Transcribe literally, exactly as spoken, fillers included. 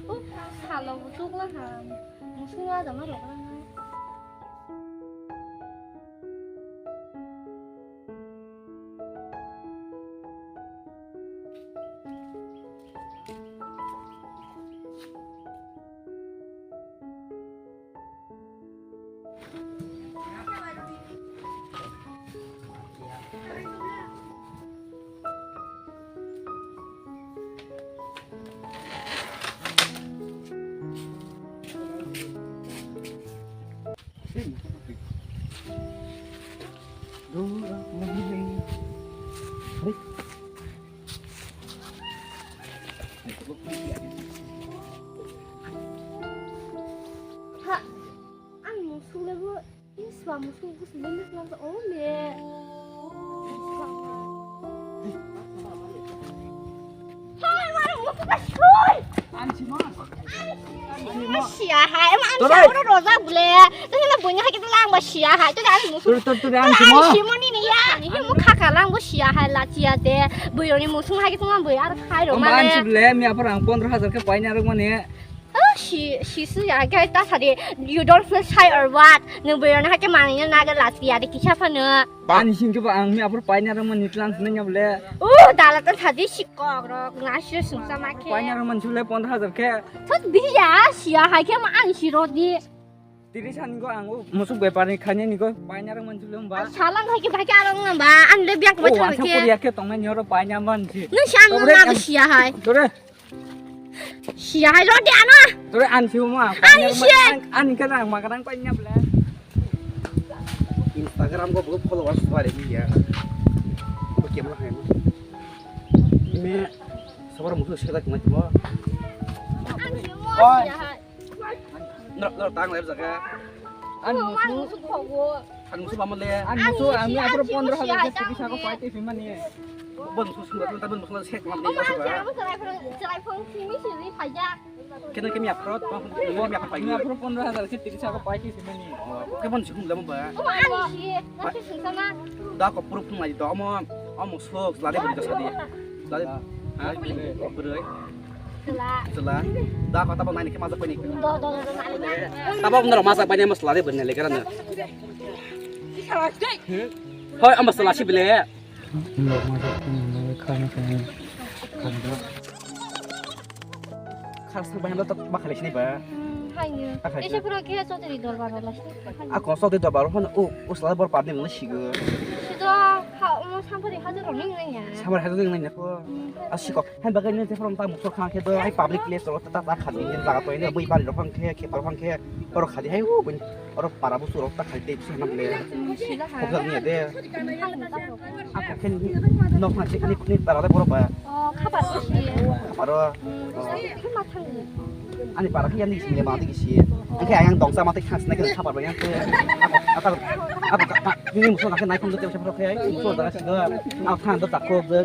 Uk, salo bo chukla ha. Musung ada ma rok lang. Ha, ang musuk le bo, isba musuk bo sini ni lang o le. Hai, mara musuk ba sui. Ang simo. Ang simo. Sia hai, emang ang Tore. Sia oro roja bule. Tadi lah punya kita lang ba sia hai. Tadi ang musuk. Tore, tore, tore, ang simo. Ang simo ni ni ya. Ini mu kakak lang ba sia hai la sia de. Bui roni musuk hai kita lang bui ar khai ro Om mane. Ang sibule mi apor ang pondro hajar ke paina rok mane. Oh, si, si su ya, guys, ta sadi, you don't feel shy or what? Nung bui rona hake mani na naga lati ya de kisa phano. Ani sing ke ba ang mi apor paina rang mani tlang nang ya bole. Oh, dala ta sadi si kok rok, na si sung sama ke. Paina rang man sule pondro hajar ke. Thot bi ya, si ya hai ke ma ang si ro di. Tiri san go ang o musuk bepar ni khanya ni go paina rang man sule ba. Salang hai ke ba ke arong ba, ang le biak ba Oh, thang asa ke. Puri ya ke tong nang yoro paina man si. Nung si ang Tore na ang ba si ya hai. Tore. Sia hai rodi ano. Tore an siu ma. An siu. An, an kana ma kana paina bla. Instagram ko bo followers bare ni ya. Ko kemla hai ma. Me sabar musu sela kuma timo. An siu mo Oi. Sia hai. Nor, nor tang ler jaga. An musu. An musu pamale. An musu, ami apro pondro hajar ke tiri sako paite simani. Bon musu sumba, tabon musu sek mam. Kena kemi apro, mo mi apro paite. Apro pondro hajar ke tiri sako paite simani. Ke bon sum lama ba. Da ko proof ngai do mo, mo sok lade beri sadi. Lade. Ha? Beri. Sela. Da ko tabo nai ke maza pani. Tabo nro maza pani mas lade beri le garana. Hoi, am sela si bele. Khar sa bahai lo tak bakal sini ba. Hai ni. Ese pura ke chotri dorbar la. Ako chotri dorbar hon o, o sela bor padni mo sigo. Sido ha, mo sampari hajar ning nang ya. Sampari hajar ning nang ya ko. Asiko. Hai bagai ni te from ta musok khang khe do hai public place ro ta ta khali ni jaga to ni bui bari ro khang khe khe ro khang khe oro khali hai u bun oro para busu ro ta khali te busu nam le. Khok ni de. Ako khe nok ma chik ni ni para le boro ba. Oh, khabar ko si. Para. Khe ma thang ni. Ani para khe ani sini ma de si. Ang khe ayang dong sa ma te khas na khe khabar ba yang khe. Apa apa ni musok khe nai khum de te musok khe musok da si do. Au thang do ta khok de.